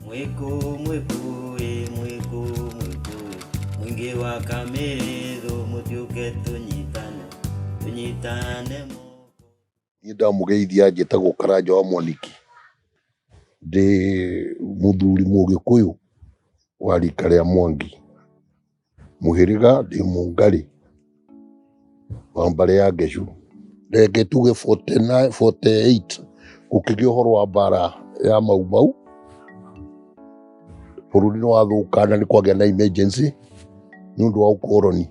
Mwĩkũ mwĩkũ ĩ mwĩkũ mwĩkũ ĩ mũingĩ wa Kamĩrĩthũ mũtiũke tũnyitane tũnyitane moko. Niĩ ndamũgeithia njĩtagwo Karanja wa Mwaniki, ndĩ mũthuri mũgĩkũyũ wa rika rĩa Mwangi, mũhĩrĩga ndĩ Mũngarĩ wa mbarĩ ya Ngecu. Reke tuge 49, 48 gũkĩgĩa ũhoro wa mbara ya Mau Mau, bũrũri nĩ wathũka na nĩ kwagĩa na emergency nĩ ũndũ wa ũkoroni.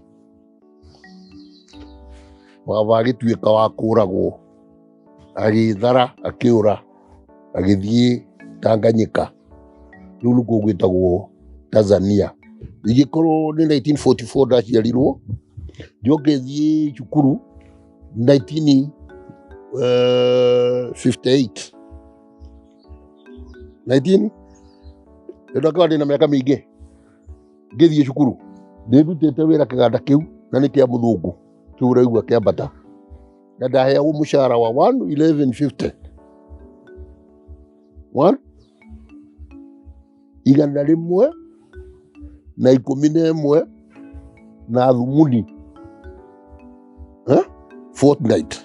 Baba agĩtuĩka wa kũragwo, agĩthara akĩũra agĩthiĩ Tanganyika, rĩu nĩkuo gwĩtagwo Tanzania. Ingĩkorwo nĩ 1944 ndaciarirwo, njoke thiĩ cukuru 1958 19 ndakaba ndĩna mĩaka mĩingĩ ngĩthiĩ cukuru, ndĩrutĩte wĩra kĩganda kĩu na nĩ kĩa mũthũngũ kĩu ũraigua kĩambata, na ndaheagwo mũcara wa 1150 one igana rĩmwe na ikũmi na ĩmwe na thumuni, eh? Fortnight.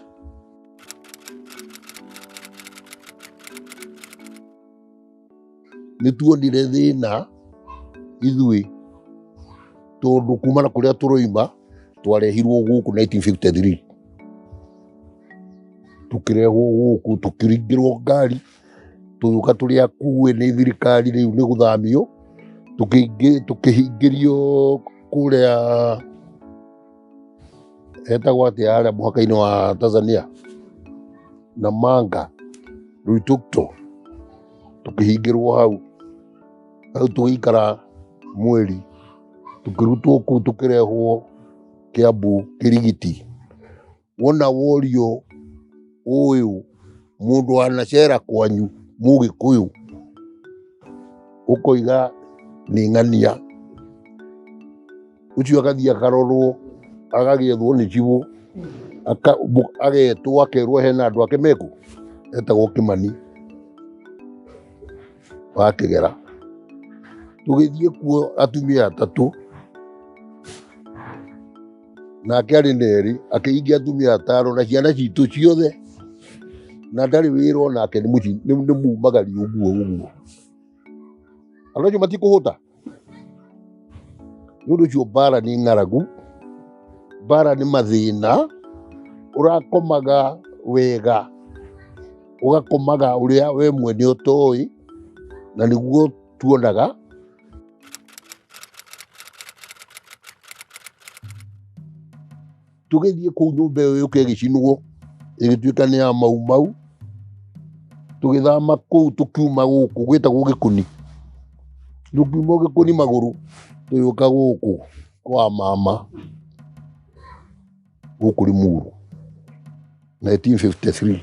Nĩ tuonire thĩna ithuĩ tondũ kuma na kũrĩa tũroima twarehirwo gũkũ 1953, tũkĩrehwo gũkũ tũkĩringĩrwo ngari tũgĩũka tũrĩ akuĩ nĩ thirikari, rĩu nĩ gũthamio tũkĩhingĩrio kũrĩa etagwo atĩa harĩa mũhaka-inĩ wa Tanzania na Manga Ruitukto, tũkĩhingĩrwo hau hau tũgĩikara mweri, tũkĩrutwo kũu tũkĩrehwo Kiambu Kĩrigiti. Wona worio ũyũ mũndũ wanacera kwanyu mũgĩkũyũ ũkoiga nĩ ng'ania, ũcio agathiĩ akarorwo agagĩethwo nĩ cibũ, agetwo akerwo hena andũ ake meku, etagwo Kĩmani wa Kĩgera. Tũgĩthiĩ kuo atumia atatũ, nake arĩ na erĩ, akĩhingia atumia atano na ciana citũ ciothe, na ndarĩ wĩra onake, nĩ mumagari ũguo ũguo. Andũ acio matikũhũta. Nĩ ũndũ ũcio mbara nĩ ng'aragu, mbara nĩ mathĩna, ũrakomaga wega, ũgakomaga ũrĩa we mwene ũtoĩ, na nĩguo tuonaga. Tũgĩthiĩ kũu nyũmba ĩyo yũke ĩgĩcinwo, ĩgĩtuĩka nĩ ya Mau Mau. Tũgĩthama kũu tũkiuma gũkũ gwĩtagwo Gĩkũni, tũkiuma Gĩkũni magũrũ tũgĩũka gũkũ kwa mama gũkũ Limuru 1953,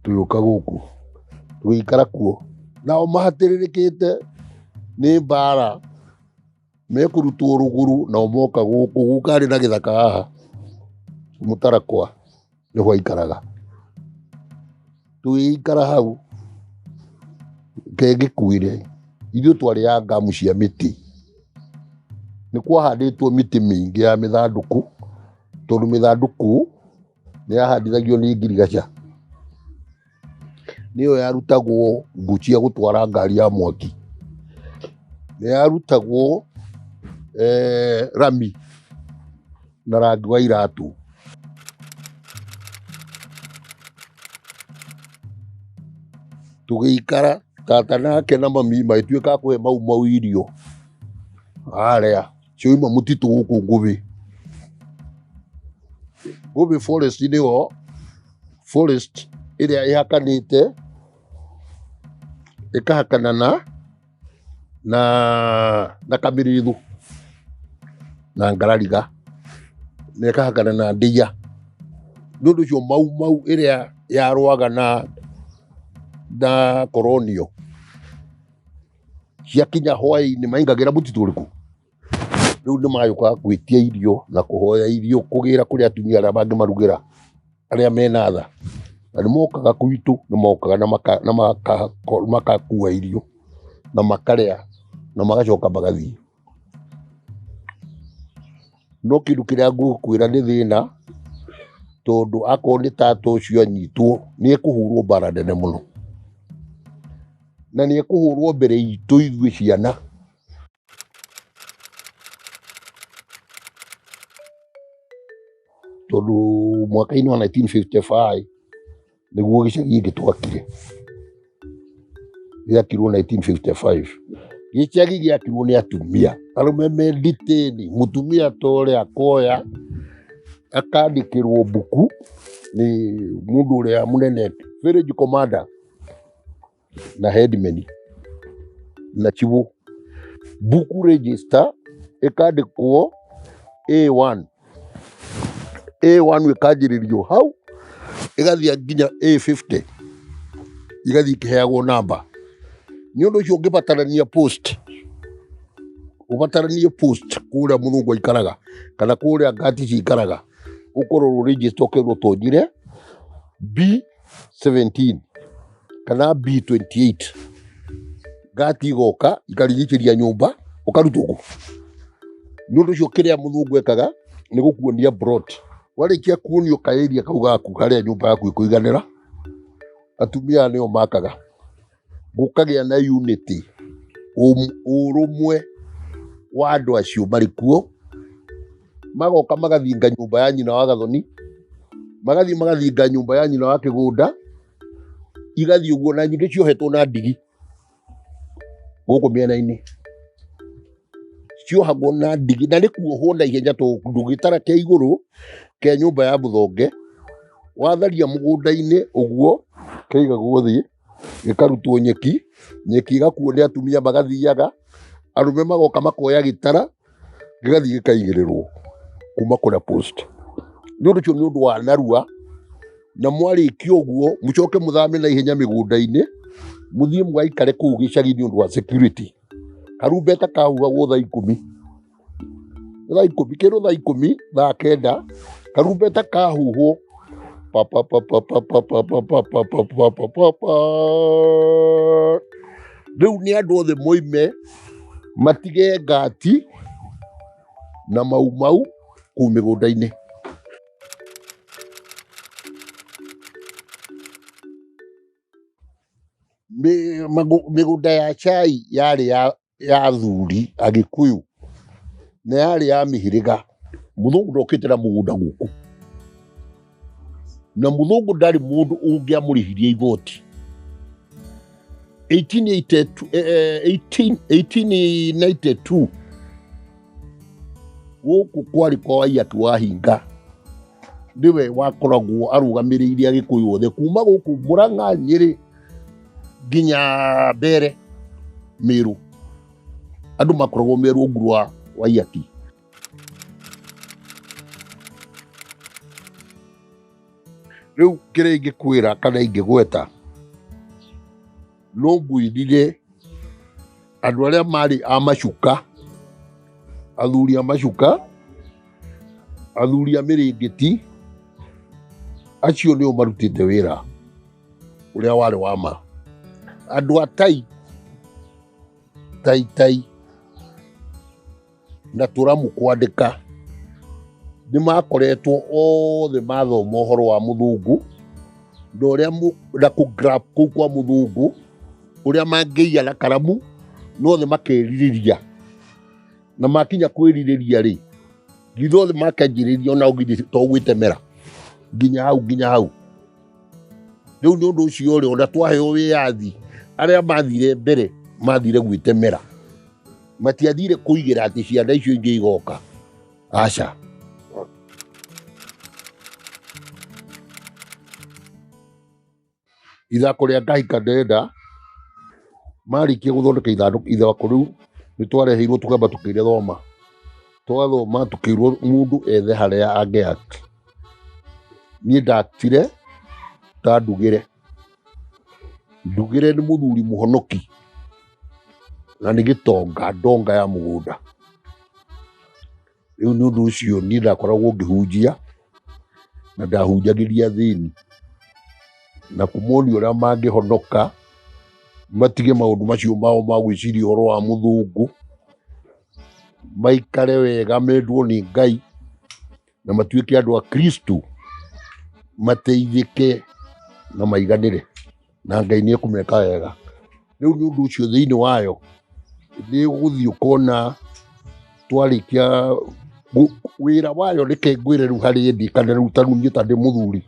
tũgĩũka gũkũ tũgĩikara kuo, nao mahatĩrĩrĩkĩte nĩ mbara mekũrutwo rũgũrũ, nao moka gũkũ gũka arĩ na gĩthaka haha mũtarakwa nĩho aikaraga. Tũgĩikara hau kengĩkuire, ithuĩ twarĩaga ngamu cia mĩtĩ, nĩ kwahandĩtwo mĩtĩ mĩingĩ ya mĩthandũkũ, tondũ mĩthandũkũ nĩ yahandithagio nĩ ngirigaca, nĩyo yarutagwo ngũ cia gũtwara ngari ya mwaki, nĩ yarutagwo rami na rangi wa iratũ. Tũgĩikara tata nake na mami magĩtuĩka a kũhe Mau Mau irio harĩa cioima mũtitũ gũkũ Ngũbĩ. Ngũbĩ forest nĩyo forest ĩrĩa ĩhakanĩte ĩkahakana na Kamĩrĩthũ na Ngarariga na ĩkahakana na Ndĩia. Nĩ ũndũ ũcio Mau Mau ĩrĩa yarũaga na koronio ciakinya hwaĩ-inĩ maingagĩra mũtitũ ũrĩkũ? Rĩu nĩ mayũkaga gwĩtia irio na kũhoya irio kũgĩra kũrĩ atumia arĩa mangĩmarugĩra arĩa mena tha, na nĩ mokaga gwitũ, nĩ mokaga na makakua irio. Na makarĩa na magacoka magathiĩ. No kĩndũ kĩrĩa ngũkwĩra nĩ thĩna, tondũ akorwo nĩ tata ũcio anyitwo nĩ ekũhũrwo mbara nene mũno, na nĩ ekũhũrwo mbere itũ ithuĩ ciana. Tondũ mwaka-inĩ wa 1955 nĩguo gĩcagi gĩkĩ twakire, gĩakirwo 1955. Gĩcagi gĩakirwo nĩ atumia, arũme me nditĩni, mũtumia ta ũrĩa akoya akandĩkĩrwo mbuku nĩ mũndũ ũrĩa mũnene, village commander na headman na chibũ. Mbuku register ĩkandĩkwo A1, A1 ĩkanjĩrĩrio hau ĩgathiĩ nginya A50, igathiĩ ikĩheagwo namba. Nĩ ũndũ ũcio ũngĩbatarania post, ũbataranie post kũrĩa mũthũngũ aikaraga kana kũrĩa ngati cikaraga, ũkorwo register ũkerwo tonyire B17 kana B28, ngati igoka ikarigicĩria nyũmba ũkarutwo kũ. Nĩ ũndũ ũcio kĩrĩa mũthũngũ ekaga nĩ gũkuonia plot. Warĩkia kuonio kaĩria kau gaku harĩa nyũmba yaku ĩkũiganĩra, atumia aya nĩo makaga gũkagĩa na unity, ũrũmwe wa andũ acio marĩ kuo. Magoka magathinga nyũmba ya nyina wa Gathoni, magathiĩ magathinga nyũmba ya nyina wa Kĩgũnda, igathiĩ ũguo, na nyingĩ ciohetwo na ndigi gũkũ mĩena-inĩ, ciohagwo na ndigi, na nĩ kuohwo na ihenya tondũ gĩtara kĩa igũrũ kĩa nyũmba ya mũthonge watharia mũgũnda-inĩ ũguo kĩaigagwo thĩ, gĩkarutwo nyeki, nyeki ĩgakuo nĩ atumia magathiaga, arũme magoka makoya gĩtara gĩgathiĩ gĩkaigĩrĩrwo kuma kũrĩa post. Nĩ ũndũ ũcio nĩ ũndũ wa narua, na mwarĩkia ũguo mũcoke mũthame na ihenya mĩgũnda-inĩ, mũthiĩ mũgaikare kũu gĩcagi nĩ ũndũ wa security. Karumbeta kahuhagwo thaa ikũmi, thaa ikũmi kĩndũ, thaa ikũmi, thaa kenda, karumbeta kahuhwo pa pa pa pa pa pa pa pa pa pa pa pa pa pa pa. Rĩu nĩ andũ othe moime matige ngati na mau mau kũu mĩgũnda-inĩ. Mĩgũnda ya cai yarĩ ya athuri Agĩkũyũ na yarĩ ya mĩhĩrĩga. Mũthũngũ ndokĩte na mũgũnda gũkũ, na mũthũngũ ndarĩ mũndũ ũngĩamũrĩhirie igoti. 1882, 1892 gũkũ kwarĩ kwa Waiyaki wa Hinga, nĩwe wakoragwo arũgamĩrĩire Agĩkũyũ othe kuma gũkũ Mũrang'a, Nyĩrĩ nginya Mbere, Mĩrũ. Andũ makoragwo me rungu rwa Waiyaki. Rĩu kĩrĩa ingĩkwĩra kana ingĩgweta, no ngwĩrire andũ arĩa marĩ a macuka, athuri a macuka, athuri a mĩrĩngĩti, acio nĩo marutĩte wĩra ũrĩa warĩ wa ma. Andũ a tai tai tai na tũramu kwandĩka nĩ makoretwo othe mathoma ũhoro wa mũthũngũ na ũrĩa na kũ grab kũu kwa mũthũngũ, ũrĩa mangĩiya na karamu, na othe makerirĩria, na makinya kwĩrirĩria rĩ, githĩ othe makanjĩrĩria onao githĩ to gwĩtemera nginya hau nginya hau. Rĩu nĩ ũndũ ũcio rĩ, ona twaheo wĩyathi, arĩa mathire mbere mathire gwĩtemera, matiathire kũigĩra atĩ ciana icio ingĩ igoka, aca. Ithako rĩa Ngahika Ndenda, marĩkia gũthondeka ithako rĩu, nĩ twareheirwo tũkamba tũkĩrĩthoma, twathoma tũkĩrwo mũndũ ethe harĩa angĩ act. Niĩ ndaktire ta Ndugĩre. Ndugĩre nĩ mũthuri mũhonoki na nĩ gĩtonga, ndonga ya mũgũnda. Rĩu nĩ ũndũ ũcio niĩ ndakoragwo ngĩhunjia na ndahunjagĩria athĩni na kũmonia ũrĩa mangĩhonoka Matige maũndũ macio mao ma gwĩciria ũhoro wa mũthũngũ, maikare wega mendwo nĩ Ngai na matuĩke andũ a Kristo, mateithĩke na maiganĩre, na Ngai nĩ ekũmeka wega. Rĩu nĩ ũndũ ũcio thĩinĩ wayo nĩ ũgũthiĩ ũkona twarĩkia wĩra wayo, reke ngwĩre rĩu harĩ ndĩ kana rĩu ta rĩu niĩ ta ndĩ mũthuri,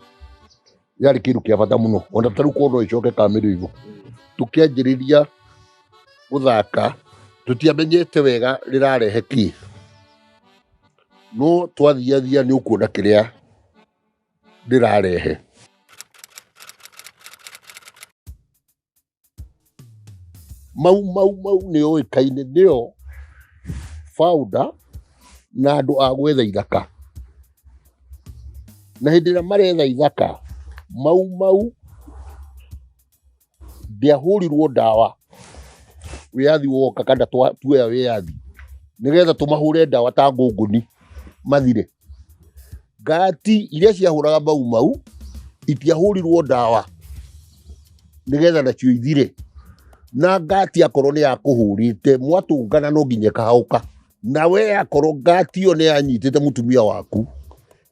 yarĩ kĩndũ kĩa bata mũno. Ona ta rĩu korwo no ĩcoke kamĩrĩ tũkĩanjĩrĩria gũthaka, tũtiamenyete wega rĩrarehe kĩ, no twathiathia nĩ ũkuona kĩrĩa rĩrarehe. Mau Mau Mau nĩ yũĩkaine nĩyo founder na andũ a gwetha ithaka. Na hĩndĩ ĩrĩa maretha ithaka, Mau Mau ndĩahũrirwo ndawa wĩyathi woka kana tuoya wĩyathi nĩgetha tũmahũre ndawa ta ngũngũni mathire. Ngati iria ciahũraga Mau Mau itiahũrirwo ndawa nĩgetha nacio ithire. Na ngati akorwo nĩ yakũhũrĩte mwatũngana no nginya ĩkahaũka. Na we akorwo ngati ĩyo nĩ yanyitĩte mũtumia waku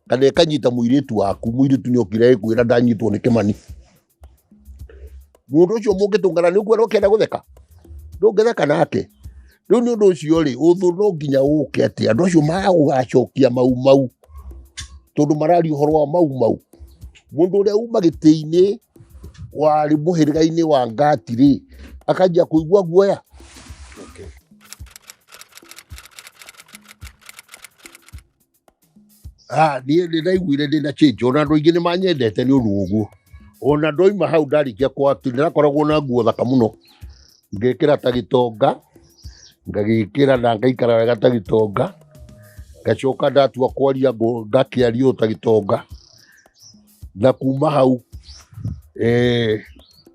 kana ĩkanyita mũirĩtu waku, mũirĩtu nĩ okire agĩkwĩra ndanyitwo nĩ Kĩmani. Mũndũ ũcio mũngĩtũngana nĩ ũkuona ũkĩenda gũtheka, ndũngĩtheka nake. Rĩu nĩ ũndũ ũcio rĩ, ũthũ no nginya ũke atĩ andũ acio magũgacokia Mau Mau, tondũ mararia ũhoro wa Mau Mau. Mũndũ ũrĩa uma gĩtĩ-inĩ warĩ mũhĩrĩga-inĩ wa ngati rĩ, akanjia kũigua guoya. Ah, niĩ nĩ ndaiguire ndĩ na change, ona andũ aingĩ nĩ manyendete nĩ ũndũ wa ũguo. Ona ndoima hau ndarĩkia kwa ndĩrakoragwo na nguo thaka mũno, ngekĩra ta gĩtonga, ngagĩkĩra na ngaikara wega ta gĩtonga, ngacoka ndatua kwaria ngakĩaria o ta gĩtonga. Na kuma hau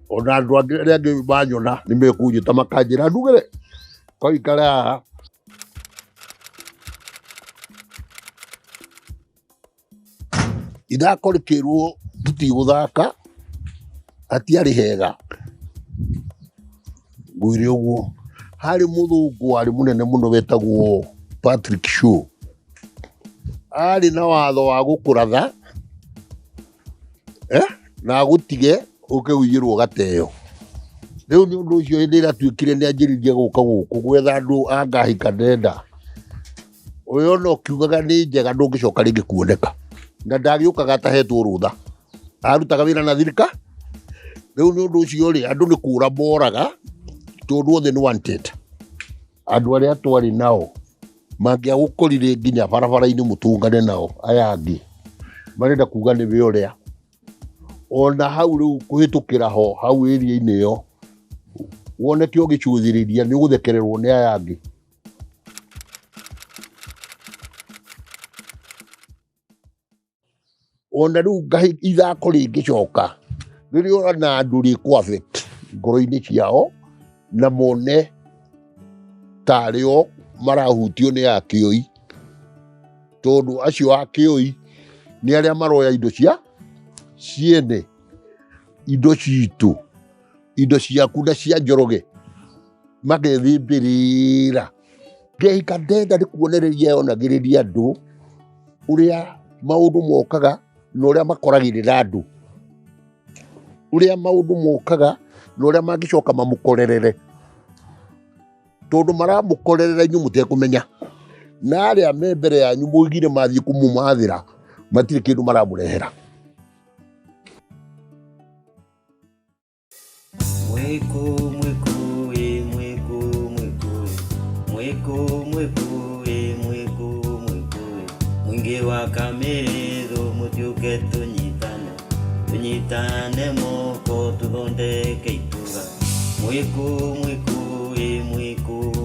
ona andũ angĩ arĩa angĩ manyona nĩ mekũnjĩta makanjĩra ndugĩre kaũikare haha. Ithako rĩkĩrwo tũtigũthaka hatiarĩ hega, ngwĩre ũguo. Harĩ mũthũngũ warĩ mũnene mũno wetagwo Patrick Shaw, arĩ na watho wa gũkũratha na agũtige ũke ũiyĩrwo ũgateo. Rĩu nĩ ũndũ ũcio hĩndĩ ĩrĩa atuĩkire nĩ anjĩrĩirie gũka gũkũ gwetha andũ a ngahika ndenda, ũyũ ona ũkiugaga nĩ njega ndũngĩcoka rĩngĩ kuoneka. Na ndagĩũkaga atahetwo rũtha, arutaga wĩra na thirikari. Rĩu nĩ ũndũ ũcio rĩ, andũ nĩ kũra moraga tondũ othe nĩ wanted. Andũ arĩa twarĩ nao mangĩagũkorire nginya barabara-inĩ mũtũngane nao, aya angĩ marenda kuga nĩwe ũrĩa. Ona hau rĩu kũhĩtũkĩra ho hau area-inĩ ĩyo, woneke ũgĩcũthĩrĩria nĩ ũgũthekererwo nĩ aya angĩ. Ona rĩu ithako rĩngĩcoka rĩrĩa ũrona andũ rĩkũ affect ngoro-inĩ ciao na mone tarĩ o marahutio nĩ akĩoi, tondũ acio akĩoi nĩ arĩa maroya indo cia ciene, indo citũ, indo ciaku na cia Njoroge, magethĩmbĩrĩra. Ngehika ndenda nĩ kuonereria yonagĩrĩria andũ ũrĩa maũndũ mokaga na ũrĩa makoragĩrĩra andũ, ũrĩa maũndũ mokaga na ũrĩa mangĩcoka mamũkorerere, tondũ maramũkorerera inyuĩ mũtekũmenya, na arĩa me mbere yanyu mũigire mathiĩ kũmũmathĩra matirĩ kĩndũ maramũrehera. Mwĩkũ mwĩkũ ĩ mwĩkũ mwĩkũ ĩ mwĩkũ mwĩkũ ĩ mwĩkũ mwĩkũ ĩ mũingĩ wa Kamĩrĩthũ mũtiũke tũnyitane, tũnyitane moko tũthondeke itũra. Mwĩkũ mwĩkũ ĩ mwĩkũ.